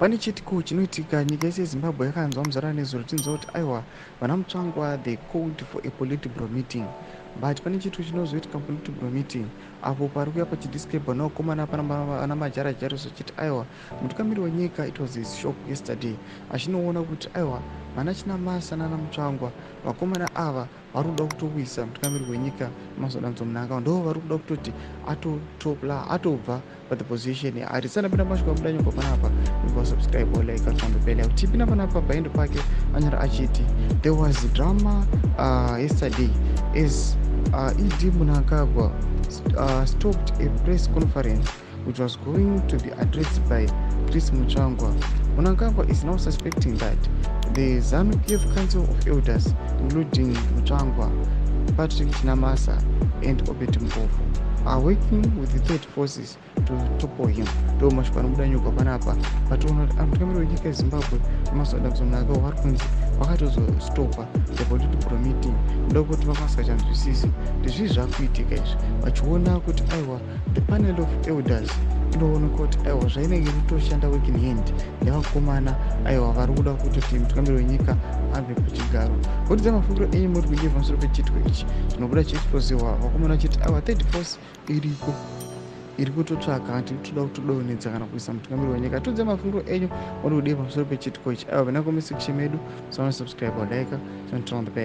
Pane chiitiko chinoitika, nyika yese yeZimbabwe yakanzwa muzara nezuro, tichinzwa kuti aiwa, vana Mutsvangwa, they called for a Politburo meeting. But pane chiitiko chinozoitika Politburo meeting apo pari kuya pachidescribwa nevakomana pana Majarajariso, achiti aiwa, mutungamiri wenyika, it was his shock yesterday achinoona kuti aiwa, vana Chinamasa nana Mutsvangwa, vakomana ava vari kuda kutowisa mutungamiri wenyika Emmerson Dambudzo Mnangagwa, ndo vari kuda kutoti atotopla, atobva pathe position ari. Sanapinda masvika kubuda nyogwa panapa, subscribe, like, turn the bell. Tipinda panapa, paendo pake anyora achiti, "There was drama yesterday as ED Mnangagwa stopped a press conference which was going to be addressed by Chris Mutsvangwa. Mnangagwa is now suspecting that the ZANU PF Council of Elders, including Mutsvangwa, Patrick Chinamasa and Obert Mpofu, are working with the third forces to topple him." Ndo mashoko anobuda nyogwa panapa, patoona kuti mutungamiri wenyika yeZimbabwe Emmerson Dambudzo Mnangagwa vari kunzi vakatozostopa the Politburo meeting ndoda kuti vakasingachanzwisisi kuti zvii zvakuitika izvi, vachiona kuti aiwa, the panel of elders inooneka kuti aiwa, zvainenge iri work in hand nevakomana, aiwa, vari kuda kutoti mutungamiri wenyika abve pachigaro. Kutidza mafungiro enyu, muri kudii pamusoro pechiitiko ichi chinobuda chiexposiwa, vakomana vachiti aiwa, third force iriko, iri kutotsvaka, tiri kutoda kutodonhedza kana kuisa mutungamiri wenyika? Tudze mafungiro enyu, muri kudii pamusoro pechiitiko ichi? Aiwa, vena comment section medu, subscribe, like, turn on the bell.